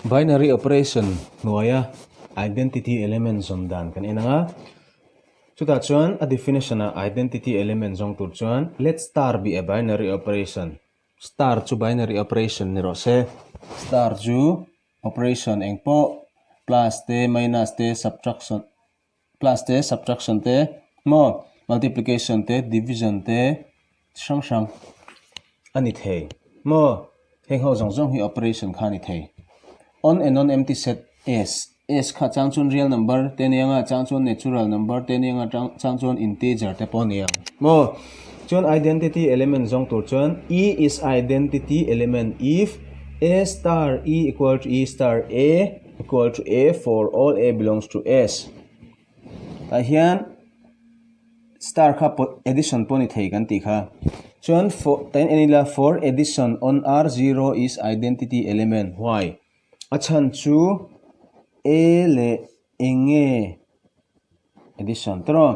Binary operation hnuaia identity element zawn dan kan en ang a. Chutah chuan a definition ah identity element zawng tur chuan let star be a binary operation, star chu binary operation ni rawh se, star chu operation eng pawh plus te minus te subtraction plus te subtraction te maw multiplication te division te chi hrang hrang a ni thei maw heng ho zawng zawng hi operation kha a ni thei on a non empty set s s kha chang chuan real number te nia nga chang chuan natural number te nia nga chang chuan integer te pawh a ni ang maw chuan identity element zawng tur chuan e is identity element if a star e equal to e star a equal to a for all a belongs to s tah hian star kha addition pawh a ni thei kan tih kha chuan for tah hian en ila for addition on r zero is identity element why a chhan chu a leh eng nge addition tawh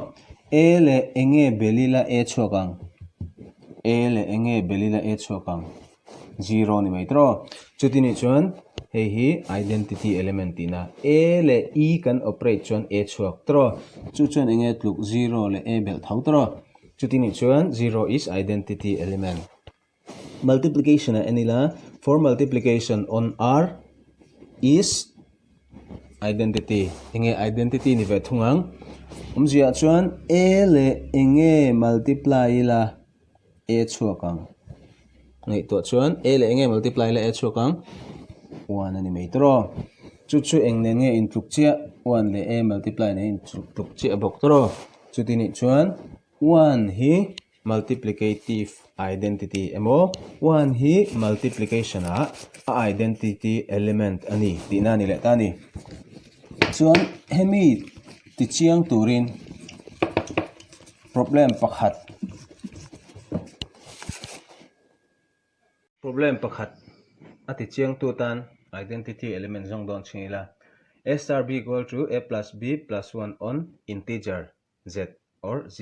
a leh eng nge bel ila a chhuak ang a leh eng nge bel ila a chhuak ang. Zero ni mai tawh. Chuti nih chuan hei hi identity element tihna A leh E kan operate chuan A chhuak tawh. Chu chuan enge tluk zero leh A belh tho tawh. Chuti nih chuan zero is identity element. Multiplication ah en ila for multiplication on R is identity enge identity ni ve thung ang. Awmzia ah chuan A leh enge multiply ila A chhuak ang. Ngaihtuah chuan A leh enge multiply la A chhuak ang? 1 a ni mai tawh. Chu chu eng nen nge intluk chiah? 1 leh A multiply nen intluk chiah bawk tawh. Chuti nih chuan 1 hi multiplicative identity emaw 1 hi multiplication ah a identity element a ni tihna a ni leh ta a ni. Chuan hemi tichiang turin Problem pakhat Problem pakhat a ti chiangtu tan identity element zawng dawn chhing ila A star B equal to A plus B plus 1 on integer z or z.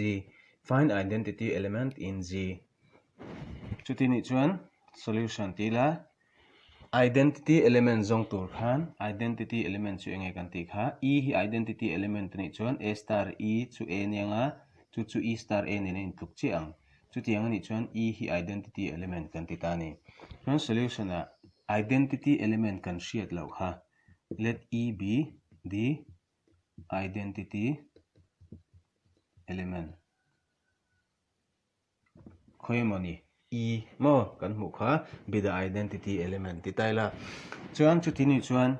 Find identity element in z. Chuti nih chuan solution ti ila Identity element zawng tur khan identity element chu enge kan tih kha E hi identity element a nih chuan A star E chu A nia nga chu chu E star A nen a intluk chiah ang. Chutiang a nih chuan E hi identity element kan ti ta a ni. Chuan solution ah identity element kan hriat loh kha let E be the identity element. Khawi emaw ni? E maw kan hmuh kha be the identity element ti ta ila. Chuan chuti nih chuan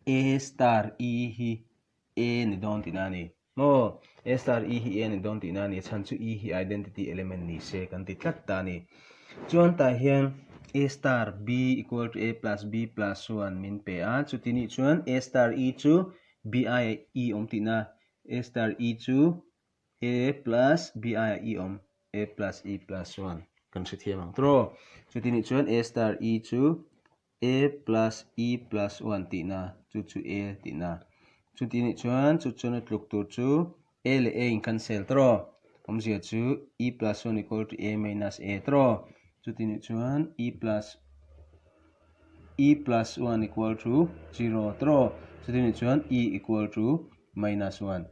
A star E hi A ni dawn tihna a ni. Maw A star E hi A ni dawn tihna a ni. A chhan chu E hi identity element ni se kan ti tlat ta a ni. Chuan tah hian A star B equal to A plus B plus 1 min pe a. Chuti nih chuan A star E chu B aia E awm tihna. A star E chu A plus B aiah E awm, A plus E plus chuan kan hrethiam ang tawh. Chuti nih chuan A star E chu A plus E plus 1 tihna, chu chu A tihna. Chuti nih chuan chu chuan a tluk tur chu A leh A in cancel tawh. Awmzia chu E plus 1 equal to A minus A tawh. Chuti nih chuan E plus E plus 1 equal to 0 tawh. Chuti nih chuan E equal to minus 1.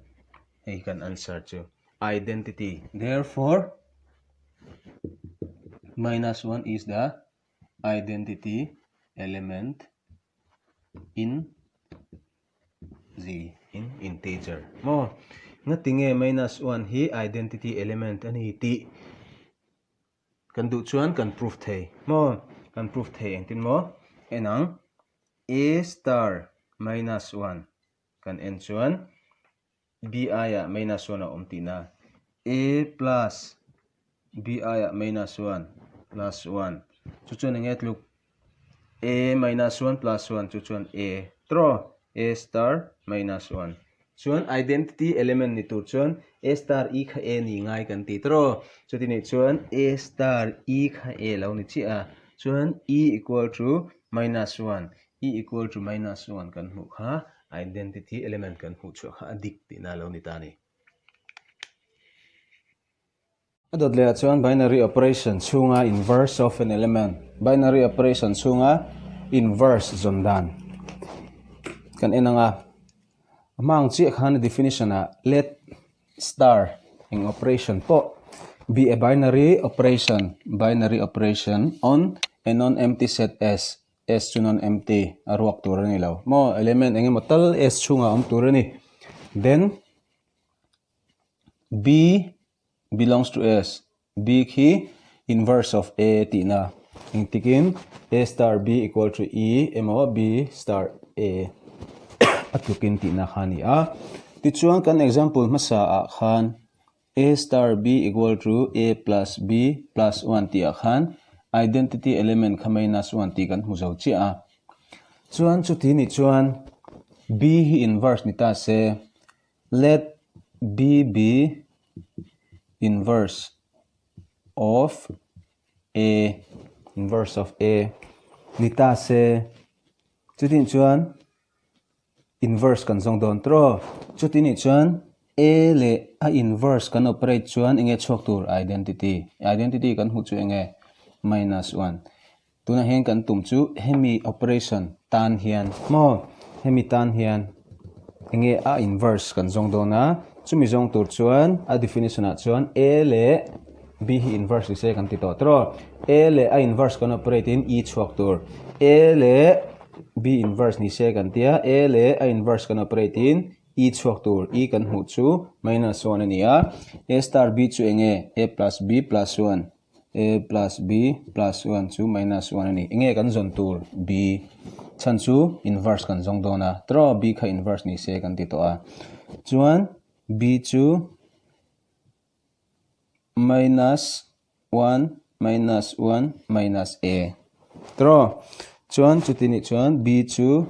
Hei kan answer chu identity. Therefore, minus 1 is the identity element in z in integer. Maw? Ngatinge minus 1 hi identity element a ni tih kan duh chuan kan proof thei. Maw? Kan proof thei engtin maw? En ang. A star minus 1 kan en chuan B aiah minus 1 a awm tihna A plus B aiah minus 1 plus 1 chu chuan enge tluk A minus 1 plus 1 chu chuan A tawh A star minus 1 chuan identity element ni tur chuan A star E kha A ni ngai kan ti tawh chuti nih chuan A star E kha A lo ni chiah a chuan E equal to minus 1 E equal to minus 1 kan hmuh kha identity element kan hmuh chhuah kha a dik tihna a lo ni ta a ni. A dawt lehah chuan binary operation chhunga inverse of an element, binary operation chhunga inverse zawn dan kan en ang a, a hma ang chiah khan a definition ah let star eng operation pawh be a binary operation binary operation on a non-empty set S S chu non-empty a ruak tur a ni lo maw element eng emaw tal S chhungah a awm tur a ni then B belongs to S B khi inverse of A tihna engtikin A star B equal to E emaw B star A a tlukin tihna kha a ni a. Tichuan kan example hmasa ah khan A star B equal to A plus B plus 1 tih ah khan identity element kha minus 1 tih kan hmu zo chiah a. Chuan chuti nih chuan B hi inverse ni ta se Let B be inverse of A, inverse of A ni ta se, chutin chuan inverse kan zawng dawn tawh. Chuti nih chuan A leh a inverse kan operate chuan enge chhuak tur identity, identity kan hmuh chu enge minus 1. Tunah hian kan tum chu hemi operation tan hian maw hemi tan hian enge a inverse kan zawng dawn a, chumi zawng tur chuan a definition ah chuan A leh B hi inverse ni se kan ti tawh tawh A leh a inverse kan operate in E chhuak tur A leh B inverse ni se kan tia A leh a inverse kan operate in E chhuak tur E kan hmuh chu minus 1 a ni a, A star B chu enge A plus B plus 1. A plus B plus 1 chu minus 1 a ni. Enge kan zawn tur B chhan chu inverse kan zawng dawn a, tawh B kha inverse ni se kan ti tawh a. Chuan B chu minus 1 minus 1 minus A tawh. Chuan chuti nih chuan B chu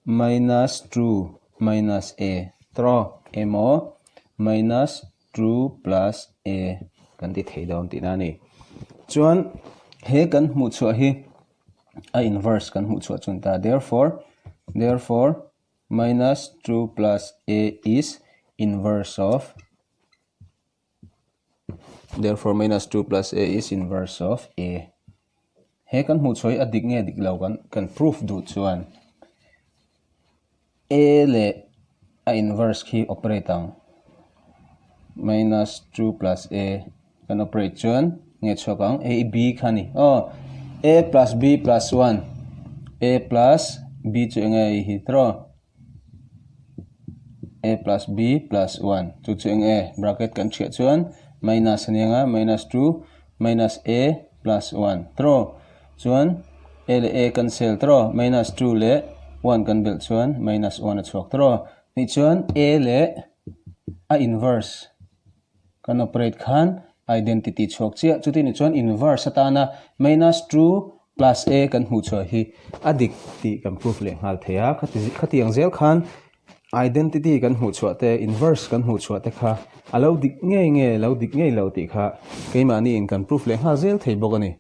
minus 2 minus A tawh emaw minus 2 plus a kan ti thei dawn tihna a ni. Chuan he kan hmuh chhuah hi a inverse kan hmuh chhuah chun ta therefore therefore minus 2 plus a is inverse of therefore minus 2 plus a is inverse of a. He kan hmuh chhuah hi a dik nge dik lo kan kan proof duh chuan A leh a inverse khi operate ang minus 2 plus A kan operate chuan nge chhuak ang A B kha ni aw A plus B plus 1 A plus B chu enge hei hi tawh A plus B plus 1 chu chu enge bracket kan thiah chuan minus a ni ang a minus 2 minus A plus 1 tawh chuan A leh A cancel tawh minus 2 leh 1 kan belh chuan minus 1 a chhuak tawh nih chuan A leh a inverse kan operate khan identity chhuak chiah chuti nih chuan inverse atana minus 2 plus A kan hmuh chhuah hi a dik tih kan proof leh nghal thei a khatiang zel khan identity kan hmuh chhuah te inverse kan hmuh chhuah te kha a lo dik ngei nge lo dik ngei lo tih kha keimahni in kan proof leh nghal zel thei bawk a ni.